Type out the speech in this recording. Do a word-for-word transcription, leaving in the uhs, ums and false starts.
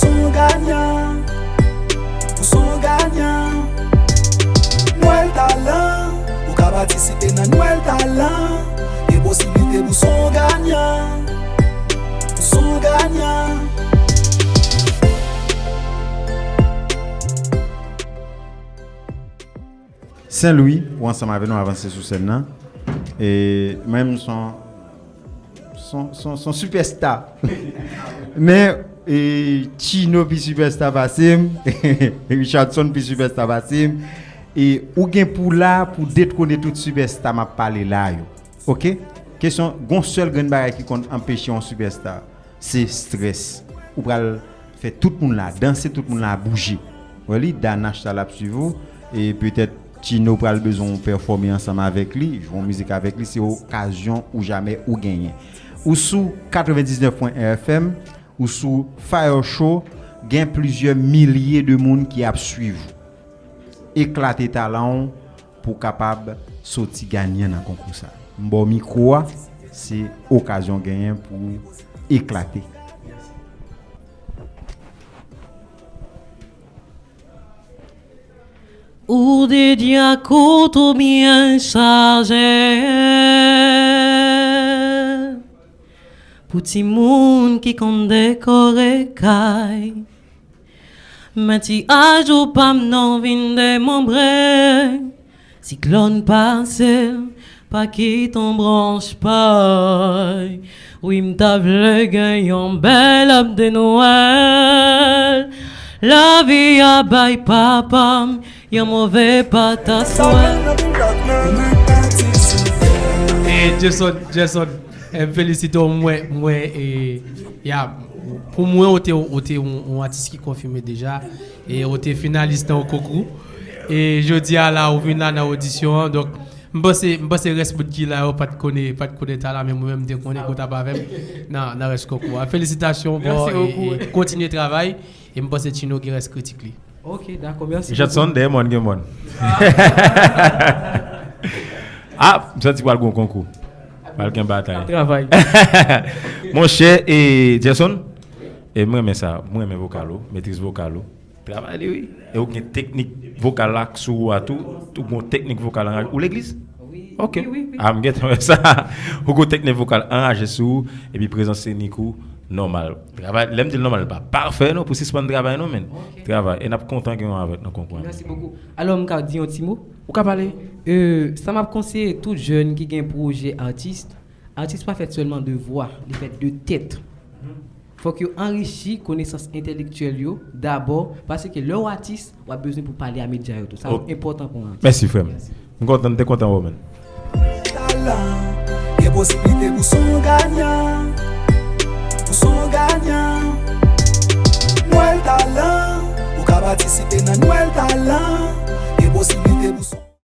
Son ganyan, ou son ganyan. Nwèl Talan, ou ka patisipe nan Nwèl Talan. Gen posiblite pou son ganyan, ou son ganyan. Sen Lwi, ou ansanm avè nou avanse sou sèn nan. E mwen menm, son, son, son, son sipèsta. Men, e, Chino pi sipèsta pase m. Richardson pi sipèsta pase m. E ou gen pou la pou detwone tout sipèsta m ap pale la yo. Oke? Kesyon, gon sèl grenn bagay ki konn anpeche yon sipèsta, se strès. Ou pral fè tout moun la danse, tout moun la bouje. Wè li, Danach sa l ap swiv ou, e petèt Chino pral bezwen w pèfòme ansanm avèk li, jwe yon mizik avèk li, se okazyon ou jamè ou genyen. Ou sou katrevendiznèf pwen en F M, ou sou Fire Show, gen plizyè milye de moun ki ap swiv ou. Eklate talan w pou w kapab soti ganyan nan konkou sa. M ba w mikwo a, se okazyon w genyen pou w eklate. Ou dedye ak ou tou byen chaje. Pou timoun ki konn dekore kay. Men ti aj ou pa m non vin demanbre. Siklòn pase, pa kite yon branch pay. Wi, m ta vle gen yon bèl ab de Nwèl. Lavi a bay papa m yon move pataswèl. E Jason, Jason, e, m felisite w, mwen, mwen, e, ya, pou mwen, ou te, ou te yon, yon atis ki konfime deja, e ou te finalis nan yon konkou. E jodi a la, ou vin la nan odisyon an, donk, m panse, m panse rès moun ki la yo pa t konnen, pa t konnen talan, men mwen menm, m te konnen ke w t ap avè m nan, nan rès konkou a. Felisitasyon, bro, e, e kontinye travay, e m panse Chino gen rès kritik li. Ok, dakò, mèsi. Richardson, dèyè mòn gen mòn. Ah, m santi pral gon konkou. Pral gen batay. Travay. Monchè, e Jason, e mwen renmen sa, mwen renmen vokal ou, metriz vokal ou. Travay li wi. E ou gen teknik vokal la sou ou a tou, ou gon teknik vokal anraje. Ou legliz? Wi. Ok. Ah, m gentan wè sa. Ou gon teknik vokal anraje sou ou, epi prezans senik ou nòmal. Travay, lè m di l nòmal, li pa pafè non, pou sispann travay non, men. Travay. E n ap kontan gen w avèk nan konkou a. Mèsi bokou. Alò, m ka di yon ti mo? Ou ka pale. E, sa m ap konseye tout jèn ki gen pwojè atis, atis pa fèt sèlman de vwa, li fèt de tèt. Fòk yo anrichi konesans entèlektyèl yo dabò, paske lè w atis, w ap bezwen pou pale a medya yo tou. Sa enpòtan pou yon atis. Mèsi, frè m. M kontan, m te kontan wè w, man. Talan, gen posiblite pou son ganyan.